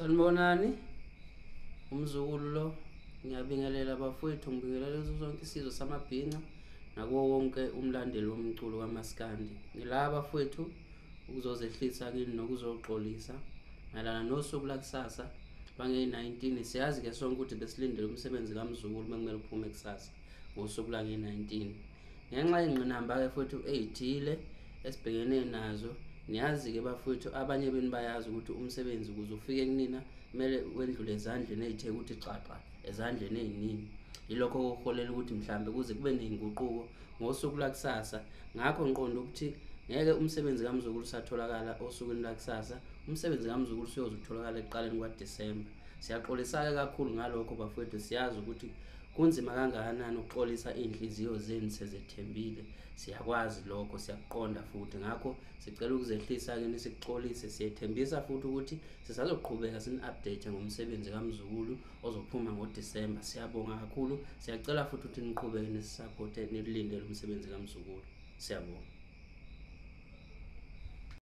Sanibonani, umzukulu lo, ngiyabingelela bafowethu, ngibingelela sonke isizwe samabhinca nakuwo wonke umlandeli womculo kaMaskandi. Ngila bafowethu ukuzozehlisa kini nokuzoxolisa mayelana nosuku lakusasa lwange-19. Siyazi-ke sonke ukuthi besilindele umsebenzi kaMzukulu bekumele uphume kusasa ngosuku lwange-19. Ngenxa yengqinamba-ke futhi ey'thile esibhekene nazo, niyazi-ke bafowethu, abanye benu bayazi ukuthi umsebenzi ukuze ufike kunina kumele wendlule ezandleni ey'the ukuthi xaxa, ezandleni ey'ningi. Yilokho okuholela ukuthi mhlambe kuze kube ney'nguquko ngosuku lwakusasa. Ngakho ngiqonda ukuthi ngeke umsebenzi kaMzukulu usatholakala osukwini lwakusasa. Umsebenzi kaMzukulu usuyoze utholakala ekuqaleni kwaDisemba. Siyaxolisa-ke kakhulu ngalokho bafowethu, siyazi ukuthi kunzima kangakanani ukuxolisa iy'nhliziyo zenu sezethembile. Siyakwazi lokho, siyakuqonda futhi. Ngakho sicela ukuzehlisa kini, sikuxolise. Siyethembisa futhi ukuthi sisazoqhubeka sini-update ngomsebenzi kaMzukulu ozophuma ngoDisemba. Siyabonga kakhulu, siyacela futhi ukuthi niqhubeke nisisapothe, nilindele umsebenzi kaMzukulu. Siyabonga.